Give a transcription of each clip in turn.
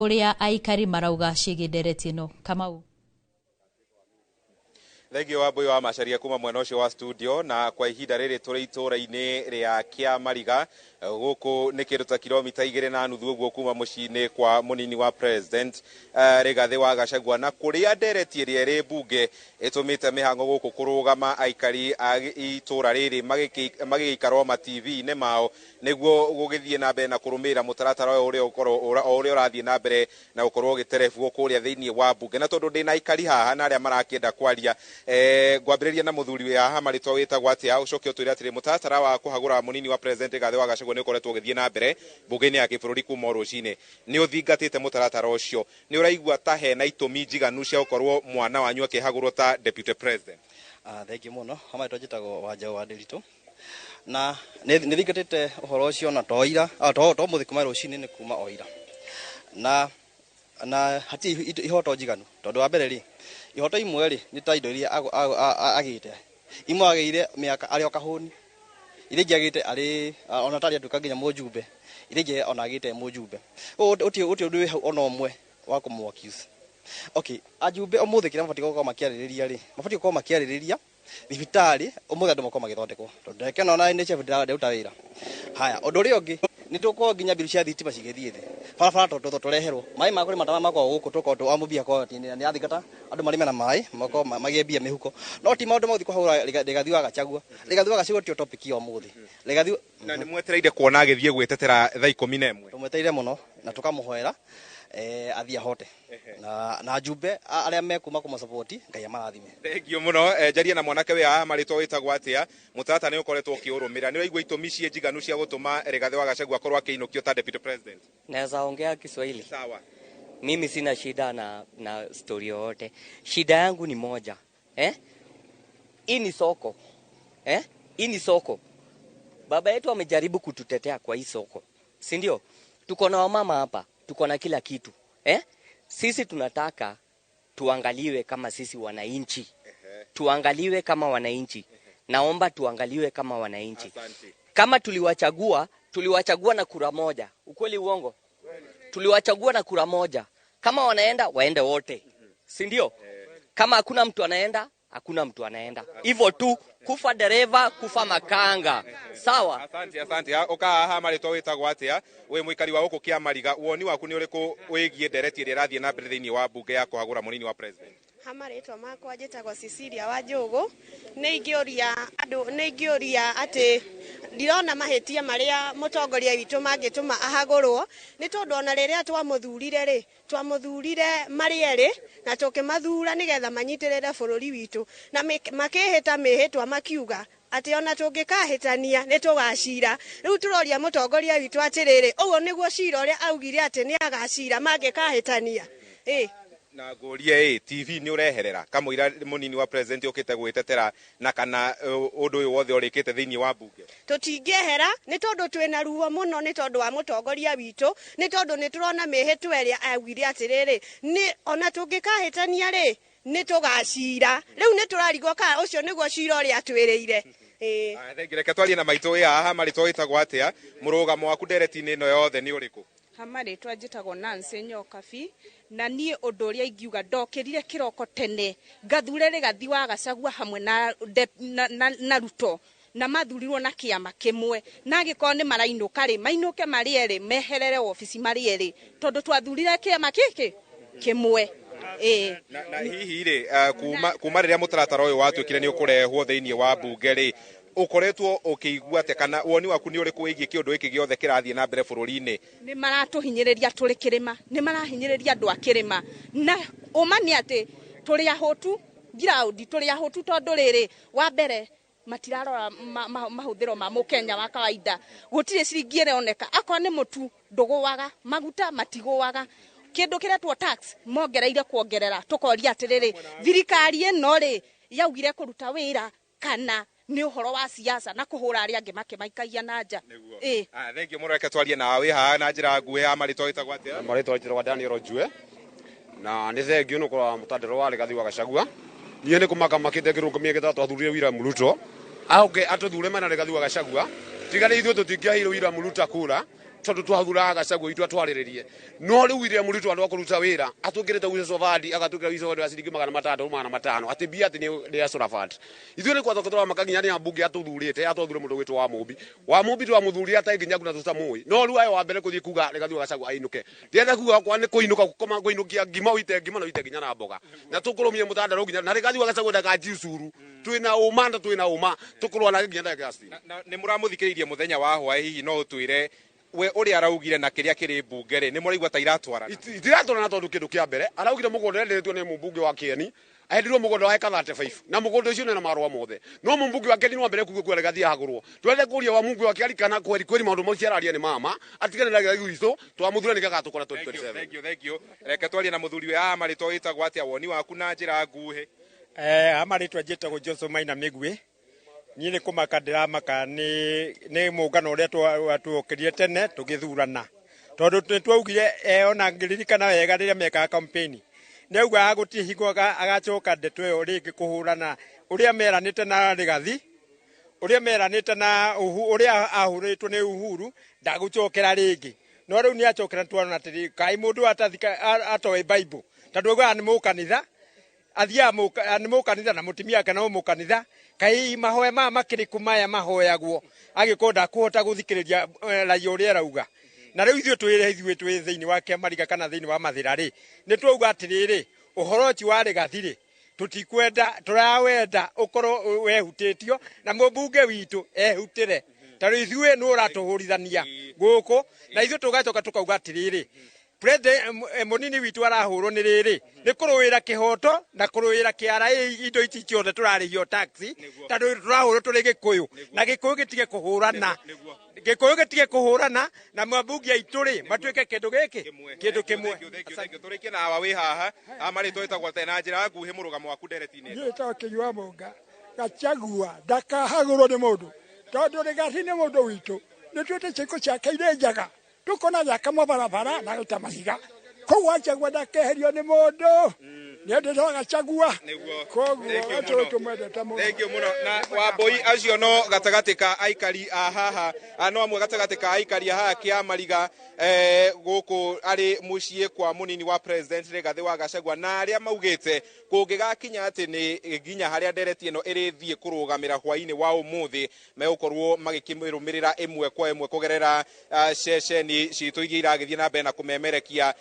Ũrĩa aikari marauga ciĩgiĩ ndereti ĩno, Kamau. Thengio wa Mbui wa Macaria kuma mwena ũcio wa studio. Na kwa ihinda rĩrĩ tũrĩ itũũra-inĩ rĩa Kĩamariga. Gũkũ nĩ kĩndũ ta kilomita 2.5 ũguo kuma mũciĩ-inĩ kwa mũnini wa president, Rigathĩ wa Gachagua, na kũrĩa ndereti ĩrĩa ĩrĩ mbunge ĩtũmĩte mĩhango gũkũ kũrũgama, aikari a itũũra rĩrĩ magĩgĩikara o ma TV-inĩ mao nĩguo gũgĩthiĩ na mbere na kũrũmĩrĩra mũtaratara ũyũ ũrĩa ũkorwo o ũrĩa ũrathiĩ na mbere na gũkorwo ũgĩterebwo kũrĩa thĩinĩ wa mbunge. Na tondũ ndĩna aikari haha na arĩa marakĩenda kwaria, ngwambĩrĩria na mũthuri wĩ haha. Marĩtwa wĩtagwo atĩa? Ũcoke ũtwĩre atĩrĩ, mũtaratara wa kũhagũra mũnini wa president Rigathĩ wa Gachagua nĩ ũkoretwo ũgĩthiĩ na mbere mbunge-inĩ ya kĩbũrũri kuma o rũcinĩ. Nĩ ũthingatĩte mũtaratara ũcio? Nĩ ũraigua ta hena itũmi njiganu cia gũkorwo mwana wanyu akĩhagũrwo ta deputy president? Thengiũ mũno. Marĩtwa njĩtagwo Wanjaũ wa Ndĩritũ, na nĩ thingatĩte ũhoro ũcio na to ira, to mũthĩ kuma rũcinĩ, nĩ kuma o ira, na hatirĩ ihoto njiganu, tondũ wa mbere rĩ, ihoto imwe rĩ nĩ ta indo iria agĩte, imwe agĩire mĩaka arĩ o kahũni, iria ingĩ agĩte arĩ ona tarĩ atuĩka nginya mũjumbe, iria ingĩ ona agĩte mũjumbe. Ũguo gũtirĩ ũndũ wĩ hau ona ũmwe wa kũmũ accuse. Okay, ajumbe ũmũthĩ kĩrĩa mabatiĩ gũkorwo makĩarĩrĩria rĩ, mabatiĩ gũkorwo makĩarĩrĩria thibitarĩ ũmũthĩ andũ makorwo magĩthondekwo, tondũ ndekena ona NHIF ndĩraruta wĩra. Haya, ũndũ ũrĩa ũngĩ nĩ tũkorwo nginya mbiru cia thitima cigĩthiĩ thĩ, barabara tondũ tũreherwo maĩ ma kũrĩma ta makoragwo gũkũ, tũkorwo amũbia korwo nĩ athingata andũ marĩme na maĩ makorwo magĩe mbia mĩhuko, no ti maũndũ ma gũthiĩ kũhagũra Rigathi wa Gachagua. Rigathi wa Gachagua tio topic ya ũmũthĩ. Rigathi Na nĩ mwetereire kuona agĩthiĩ gwĩtetera thaa 11? Tũmwetereire mũno na tũkamũhoera athiĩ ahote na njumbe arĩa mekuma kũmũsupport, Ngai amarathime. Thengio mũno. Njarie na mwanake wĩ haha. Marĩtwa wĩtagwo atĩa? Mũtaratara nĩ ũkoretwo ũkĩũrũmĩrĩra, nĩ ũraigua itũmi ciĩ njiganu cia gũtũma Rigathĩ wa Gachagua akorwo akĩinũkio ta deputy president? Naweza ongea Kiswahili? Sawa. Mimi sina shida na story yoyote. Shida yangu ni moja. Eh? Hii ni soko. Eh? Hii ni soko. Baba yetu amejaribu kututetea kwa hii soko. Si ndio? Tuko na wamama hapa, tuko na kila kitu. Eh? Sisi tunataka tuangaliwe kama sisi wananchi. Tuangaliwe kama wananchi. Naomba tuangaliwe kama wananchi. Asante. Kama tuliwachagua, tuliwachagua na kura moja. Ukweli uongo? Tuliwachagua na kura moja. Kama wanaenda, waende wote, si ndio? Kama hakuna mtu anaenda, hakuna mtu anaenda. Hivyo tu, kufa dereva, kufa makanga. Sawa? Asante, asante. Ũka haha. Marĩtwa wĩtagwo atĩa? Wĩ mũikari wa gũkũ Kĩamariga, woni waku nĩ ũrĩkũ wĩgiĩ ndereti ĩrĩa ĩrathiĩ na mbere thĩinĩ wa mbunge ya kũhagũra mũnini wa president? Ha marĩtwa makwa njĩtagwo Cecilia Wanjũgũ. Nĩ ingĩũria andũ, nĩ ingĩũria atĩ ndirona mahĩtia marĩa mũtongoria witũ mangĩtũma ahagũrwo, nĩ tondũ ona rĩrĩa twamũthurire rĩ, twamũthurire marĩ erĩ na tũkĩmathura nĩgetha manyitĩrĩre bũrũri witũ, na makĩhĩta mĩhĩtwa makiuga atĩ ona tũngĩkahĩtania nĩ tũgacira. Rĩu tũroria mũtongoria witũ atĩrĩrĩ, ũguo nĩguo cira ũrĩa augire atĩ nĩ agacira mangĩkahĩtania? Ĩ. Na ngũrie, ĩ TV nĩ ũreherera kamũira mũnini wa president ũkĩte gwĩtetera na kana ũndũ ũyũ wothe ũrĩkĩte thĩinĩ wa mbunge? Tũtingĩehera, nĩ tondũ twĩna ruo mũno nĩ tondũ wa mũtongoria witũ, nĩ tondũ nĩ tũrona mĩhĩtwa ĩrĩa augire atĩrĩrĩ, nĩ ona tũngĩkahĩtania rĩ, nĩ tũgacira. Rĩu nĩ tũrarigwo kana ũcio nĩguo cira ũrĩa atwĩrĩire. Ĩĩ. Aya, thengi. Reke twarie na maitũ wĩ haha. Marĩtwa wĩtagwo atĩa? Mũrũgamo waku ndereti-inĩ ĩno yothe nĩ ũrĩkũ? Ha marĩtwa njĩtagwo Nancy Nyokabi, na niĩ ũndũ ũrĩa ingiuga, ndokĩrire kĩroko tene ngathure Rigathi wa Gachagua hamwe na Ruto, na mathurirwo na kĩama kĩmwe, na angĩkorwo nĩ marainũka rĩ, mainũke marĩ erĩ, meherere wabici marĩ erĩ, tondũ twathurire kĩama gĩkĩ kĩmwe, ĩĩ. Na hihi rĩ, kuma rĩrĩa mũtaratara ũyũ watuĩkire nĩ ũkũrehwo thĩinĩ wa mbunge rĩ, ũkoretwo ũkĩigua atĩa, kana woni waku nĩ ũrĩkũ wĩgiĩ kĩũndũ gĩkĩ gĩothe kĩrathiĩ na mbere bũrũri-inĩ? Nĩ maratũhinyĩrĩria tũrĩ kĩrĩma, nĩ marahinyĩrĩria andũ a kĩrĩma, na ũma nĩ atĩ tũrĩ ahũtu ground, tũrĩ ahũtu, tondũ rĩrĩ, wa mbere matirarora mahũthĩro ma mũkenya wa kawaida. Gũtirĩ ciringi ĩroneka. Akorwo nĩ mũtu ndũgũaga, maguta matigũaga, kĩndũ kĩretwo tax mongereire kuongerera. Tũkoria atĩrĩrĩ, thirikari ĩno rĩ, yaugire kũruta wĩra kana nĩ ũhoro wa siasa na kũhũra arĩa angĩ makĩmaikagia na nja? Ĩ. Ah, thengiũ mũno. Reke twarie na wĩ haha na njĩra nguhĩ. Ha marĩtwa wĩtagwo atĩa? Marĩtwa njĩtagwo Daniel Njue, na nĩ thengio nĩ kũrora mũtandĩro wa Rigathi wa Gachagua. Niĩ nĩ kũmaka makĩte kĩrũngamia gĩta twathurire William Ruto, aũke atũthure mena Rigathi wa Gachagua. Tiga nĩ ithuĩ tũtingĩaheirwo William Ruto kura. tondu twathuraga Gachagua itũ atwarĩrĩrie. No rĩu William Ruto andũ a kũruta wĩra atwĩkĩrĩte wiso bandi, agatwĩkĩra wiso bandi wa ciringi 600 500, atĩ mbia atĩ nĩ ya solar fund. Ithuĩ nĩ kwathoka tũramaka nginya nĩ ambunge atũthurĩte, atwathure mũndũ wĩtwo wa Mũmbi. Wa Mũmbi twamũthurire atarĩ nginya kuna tũtamũĩ, no rĩu aye wa mbere kũthiĩ kuga Rigathi wa Gachagua ainũke. Ndĩrenda kuga kwa nĩ kũinũka gũkoma kũinũkia ngima ũite ngima na ũite nginya na mboga, na tũkũrũmie mũtandaro nginya na Rigathi wa Gachagua ndakajiucuru. Twĩna ũma na twĩna ũma tũkũrũa nake nginya ndagĩka ya 60. Na nĩ mũramũthikĩrĩirie mũthenya wa hwaĩ, hihi no ũtwĩre we ũrĩa araugire na kĩrĩa kĩrĩ mbunge rĩ, nĩ mũraigua ta iratwarana? Itiratwarana, tondũ kĩndũ kĩa mbere araugire mũgũnda enderetio nĩ mũmbunge wa Kĩeni, endirwo mũgũnda wa eka 35 na mũgũnda ũcio nĩ na marũa mothe, no mũmbunge wa Kĩeni no mbere kuga kuga Rigathi ahagũrwo. Twende kũria wa mũmbunge wa Kĩari kana kweri kweri maũndũ macio araria nĩ mama atigane na Rigathi witũ, twamũthura nĩ gagatũkora 2027. Thank you, thank you. Reke twarie na mũthuri we haha, marĩtwa wĩtagwo atĩa, woni waku na njĩra nguhĩ. Amarĩtwa njĩtagwo Johnson Maina Mĩgwi. Niĩ nĩ kũmaka ndĩramaka nĩ mũngano ũrĩa tuokĩrire tene tũgĩthurana, tondũ nĩ twaugire, ona ngĩririkana wega rĩrĩa mekaga campaign nĩ augaga gũtirĩ hingo agacoka ndeto ĩyo rĩngĩ kũhũrana ũrĩa meranĩte na Rigathi, ũrĩa meranĩte na ũrĩa ahũrĩtwo nĩ Uhuru, ndagũcokera rĩngĩ. No rĩu nĩ acokera, twana atĩrĩ, kaĩ mũndũ atathika atoĩ Bible, tondũ augaga nĩ mũkanitha, athiaga nĩ mũkanitha na mũtumia wake no mũkanitha. Kaĩ mahoya maya makĩrĩ kũ maya mahoyagwo angĩkorwo ndakũhota gũthikĩrĩria raia ũrĩa arauga? Na rĩu ithuĩ twĩre, ithuĩ twĩ thĩinĩ wa Kĩamariga kana thĩinĩ wa Mathĩra rĩ, nĩ twauga atĩrĩrĩ, ũhoro ũcio wa Rigathi rĩ, tũtikwenda, tũrawenda ũkorwo wehutĩtio na mũmbunge witũ ehutĩre, tondũ ithuĩ nĩ ũratũhũrithania gũkũ, na ithuĩ tũgacoka tũkauga atĩrĩrĩ, president mũnini witũ arahũrwo nĩ rĩrĩ nĩ kũrũĩra kĩhoto na kũrũĩra kĩara indo ici ciothe tũrarĩhio tax, tondũ tũrahũrwo tũrĩ Gĩkũyũ, na Gĩkũyũ gĩtige kũhũrana, Gĩkũyũ gĩtige kũhũrana, na mabunge aitũ rĩ matuĩke kĩndũ gĩkĩ kĩndũ kĩmwe. Tũrĩkie na hawa wĩ haha, marĩtwa wĩtagwo atĩa, na njĩra nguhĩ mũrũgamo waku ndereti-inĩ ĩno. Niĩ ĩtagwo Kĩnyua Mũnga. Gachagua ndakahagũrwo nĩ mũndũ, tondũ Rigathi nĩ mũndũ witũ, nĩ tuĩte ciĩko ciake irĩ njega, tukona gĩaka mabarabara na gũita mahiga, koguo Gachagua ndakeherio nĩ mũndũ. Nĩ Gachagua, koguo tũmwendete mũno. Thank you mũno. Na Wambui, acio no gatagatĩ ka aikari a haha, no amwe gatagatĩ ka aikari a haha Kĩamariga, gũkũ arĩ mũciĩ kwa mũnini wa president Rigathĩ wa Gachagua, na arĩa maugĩte kũngĩgakinya atĩ nĩ nginya harĩa ndereti ĩno ĩrĩthiĩ kũrũgamĩra hwaĩ-inĩ wa ũmũthĩ, megũkorwo magĩkĩmĩrũmĩrĩra ĩmwe kwa ĩmwe kũgerera ceceni citũ iria iragĩthiĩ na mbere na kũmemerekia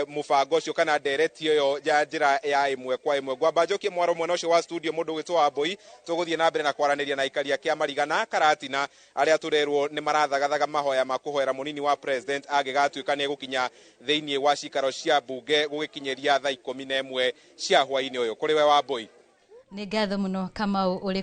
mũbango ũcio kana ndereti ĩyo ya njĩra ya ĩmwe kwa ĩmwe. Ngwamba njokie mwaro mwena ũcio wa studio, mũndũ ũgwĩtwo Wambui, tũgũthiĩ na mbere na kwaranĩria na aikari a Kĩamariga na Karatina arĩa tũrerwo nĩ marathagathaga mahoya ma kũhoera mũnini wa president angĩgatuĩka nĩ egũkinya thĩinĩ wa cikaro cia mbunge gũgĩkinyĩria thaa 11 cia hwaĩ-inĩ ũyũ. Kũrĩ we Wambui. Nĩ ngatho mũno, Kamau ũrĩ.